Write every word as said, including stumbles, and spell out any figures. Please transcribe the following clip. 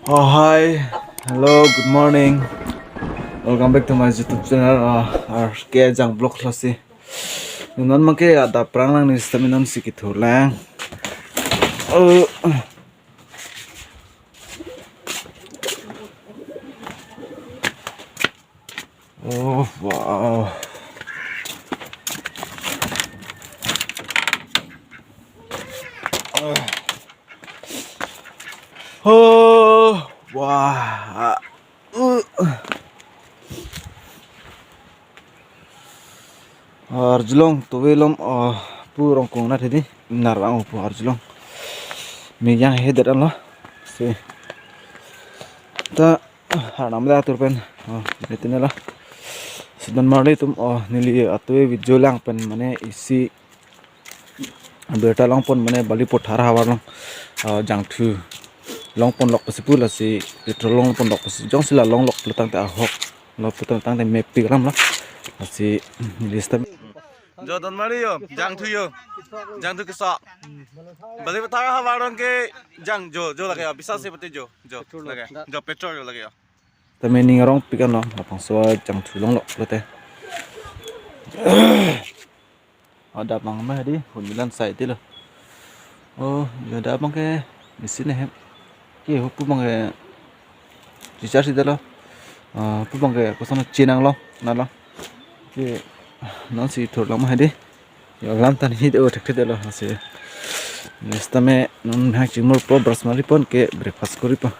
Oh, hi. Hello, good morning. Welcome back to my YouTube channel, uh, R K Ajang Vlog lasi. Non abangke adap prang lang ni sitame nonsi kethur lang. Oh. Oh, wow. Oh, wah. Uh. Arjulong tovelom, oh, pu Rongkong nat hedi, nar ang pu arjulong. Meyang hedet anlo. Si. Ta, ah, harnam da tur pen. Oh, ini tini lo. Sidon marli atum, oh, neli atovar video lang pen mane isi birta longpon mane Balipathar havar along, ah, jangthu longpon lok pasi pu lasi petrol longpon lok pasi jongsi la longlok pulo tangte ahok lo pulo tangte mepik alam lo. Lasi lista. Jo don mari jo, jangthu jo. Jangthu keso. Balipathar havar along ke jang jo, jo lake jo, bisa se pati jo, jo lake. Jo petrol jo lake jo. Tame ning arongpik anlo, labangso jangthu longlok pulote. Adap abang mah di, hun milan sai ti lo. Oh, jo adap abangke machine hem. Ke ho pu abangke recharge detlo. Ah, pu abangke koson chenanglo, nalo. Ke nonsi thur lang mah di. Jo lam tan hit o thek thek detlo, lasi. Sitame non hak chimur po brush mari pon ke breakfast kori po.